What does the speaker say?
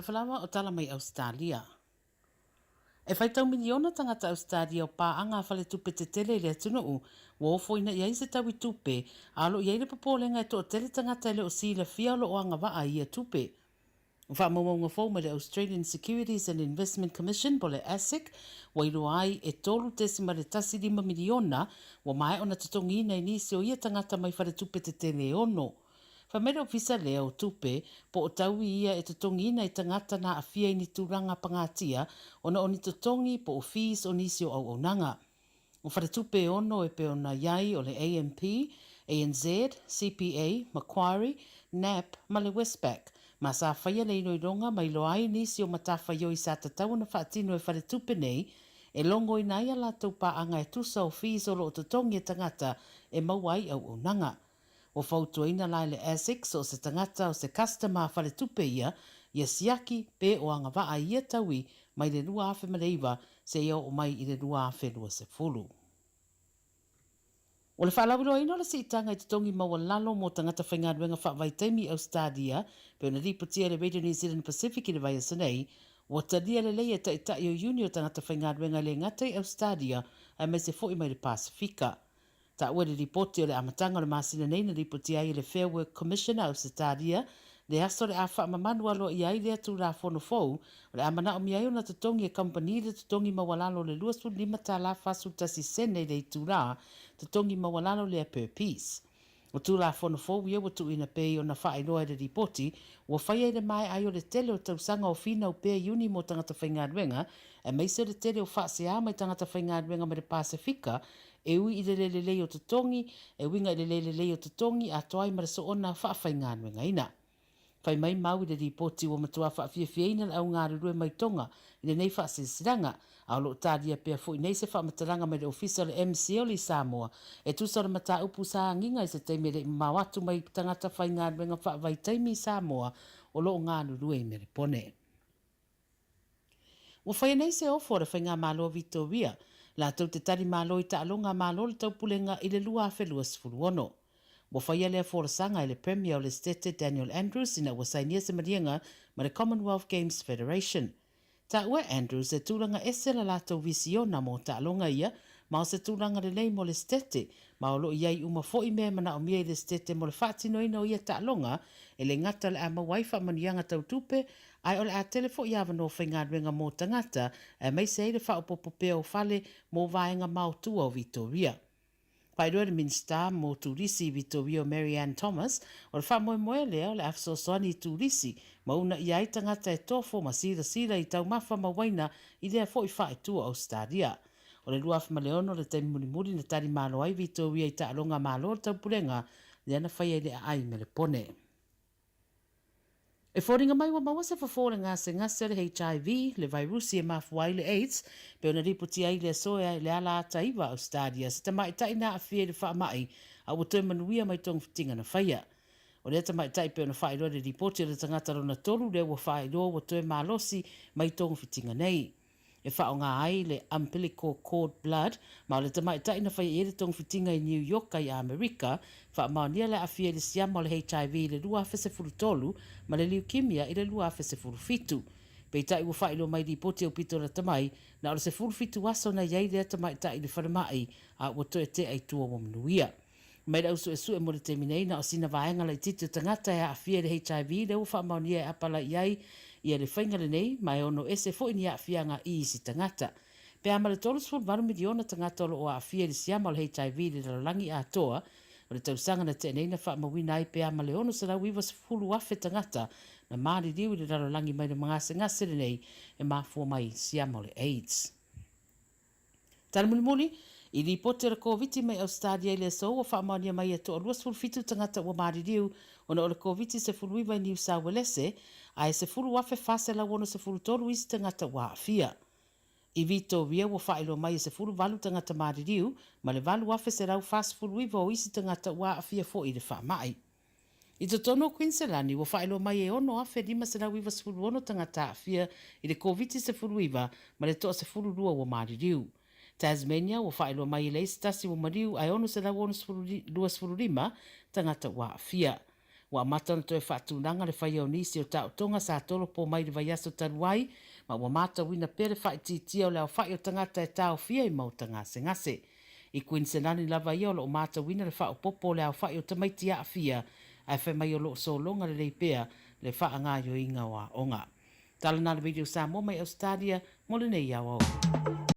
Talofa lava o tala mai Ausetalia. E faitau miliona tagata Ausetalia o paaga a faletupe tetele i le atunuu ua ofoina i ai se taui tupe, a o lo o i ai le popolega e toatele tagata e le o silafia o lo o agavaa i ia tupe. O faamaumauga fou mai le Australian Securities and Investment Commission po o le ASIC ua iloa ai e 3.15 miliona ua maea ona totogiina i nisi o ia tagata mai faletupe tetele e ono. Fai mai le Ofisa lea o Tupe po o taui ia e totogiina i tagata na aafia i ni tulaga pagatia ona o ni totogi po o fees o nisi o auaunaga. O faletupe e ono e pei ona i ai o le AMP, ANZ, CPA, Macquarie, NAB ma le Westpac, ma sa faia le iloiloga ma iloa ai nisi o matafaioi sa tatau ona faatino e faletupe nei e logoina ai a latou paaga e tusa o fees o lo o totogi e tagata e maua ai auaunaga. Ua fautuaina la e le ASIC so o se tagata o se customer a faletupe ia, ia siaki pe o agavaa i ia taui mai le 2009 seia oo mai i le 2020. O le faalauiloaina o le siitaga i totogi maualalo mo tagata faigaluega faavaitaimi i Ausetalia, pei ona lipotia e le Radio New Zealand Pacific i le vaiaso nei, ua talia lelei e taitai o iuni o tagata faigaluega e le gata i Ausetalia aemaise foi mai le Pasefika. Taua i le lipoti o le amataga o le masina nei na lipotia ai e le Fair Work Commission a Ausetalia le aso o le a faamamalu aloaia ai lea Tulafono fou o le a manaomia ai ona totogi e kamupani le totogi maualalo o le $25 41 sene i le itulā, totogi maualalo lea per piece. O Tulafono fou ia ua tuuina pei ona faailoa i le lipoti, ua faia i le maea ai o le tele o tausaga o finau pea iuni mo tagata faigaluega, aemaise o le tele o faasea mai tagata faigaluega mai le Pasefika e ui i le le lelei o totogi, e uiga i le le lelei o totogi atoa ai ma le soona faafaigaluegaina. Fai mai mau i le lipoti ua matua faafiafiaina le au galulue mai Tonga i lenei faasilasilaga, a o lo o talia pea foi nei se faamatalaga mai le Ofisa o le MCL i Samoa e tusa o le mataupu sa agiga i se taimi e le i mamao atu mai tagata faigaluega faavaitaimi i Samoa o lo o galulue i Melepone. Ua faia nei se ofo a le Faigamalo a Vitoria, latou te tali malo i taaloga a Malo o le Taupulega i le 2026. Ua faia lea folasaga e le Premier o le Setete Daniel Andrews ina ua sainia se maliega ma le Commonwealth Games Federation. Taua e Andrews e tulaga ese la latou visiona mo taaloga ia ma o se tulaga lelei mo le Setete ma o lo o i ai uma foi mea e manaomia i le Setete mo le faatinoina o ia taaloga e le gata o le a maua ai faamanuiaga tau tupe Ae o le a tele foi avanoa faigaluega mo tagata, aemaise ai le faaopoopo pea o fale mo vaega maotua o Vitoria. Faailoa e le Minisita mo Turisi i Vitoria o Mary Ann Thomas, o le faamoemoe lea o le a fesoasoani i turisi ma uunaia ai tagata e tofo ma silasila i taumafa ma uaina i lea foi faaitu o Ausetalia. O le 2006 le taimi mulimuli na tali malo ai Vitoria i taaloga a Malo o le Taupulega lea na faia i le aai Melepone. E foliga mai ua maua se fofo o le gasegase o le HIV, le vairusi e mafua ai le AIDS, pei ona lipotia ai i le aso e le ala ata iva a Ausetalia se tamaitai na aafia i le faamai a ua toe manuia mai togafitiga na faia. O lea tamaitai pei ona faailoa i le lipoti o le tagata lona tolu lea ua faailoa ua toe malosi mai togafitiga nei. e faaaoga ai le umbilical cord blood, ma o le tamaitai na faia i ai le togafitiga i New Yorka i Amerika, faamaonia le aafia i le siama o le HIV i le 2013 ma le leukemia i le 2017. Peitai ua faailoa mai i lipoti aupito lata mai, na o le 17 aso na i ai lea tamaitai i le falemai, a ua toe tea i tua ua manuia. Mai le au suesue mo le taimi nei, na o sina vaega laitiiti o tagata e aafia i le HIV lea ua faamaonia e apalai i ai ia le faiga lenei, ma e ono ese foi ni aafiaga i isi tagata. Pe a ma le 38 miliona tagata o lo o aafia i le siama o le HIV i le lalolagi atoa, o le tausaga na tea nei na faamauina ai pe a ma le 690,000 tagata na maliliu i le lalolagi mai le magasegase lenei e mafua mai i le siama o le AIDS. Tala mulimuli, I lipoti o le Koviti mai Ausetalia i le aso ua faamaonia mai e toa 27 tagata ua maliliu ona o le Koviti 19 i Niu Sauelese, ae 10,463 isi tagata ua aafia. I Vitoria ua faailoa mai e 18 tagata maliliu ma le 8,149 o isi tagata ua aafia foi i le faamai. I totonu o Kuiniselani, ua faailoa mai e 6,596 tagata aafia i le Koviti-19 ma le toa 12 ua maliliu. Tasmania, ua faailoa mai e leai se tasi ua maliu ae 625 tagata ua aafia. Ua amata ona toe faatulaga le faia o nisi o taotoga sa tolopo mai i le vaiaso talu ai, ma ua matauina pea le faaitiitia o le aofai o tagata e taofia i maota gasegase. I Kuiniselani lava ia o lo o matauina le faaopoopo o le aofai o tamaiti aafia, ae fai mai o lo o sologa lelei pea le faagaoioiga o aoga. Tala na le Radio Samoa mai Ausetalia mo lenei aoaoga.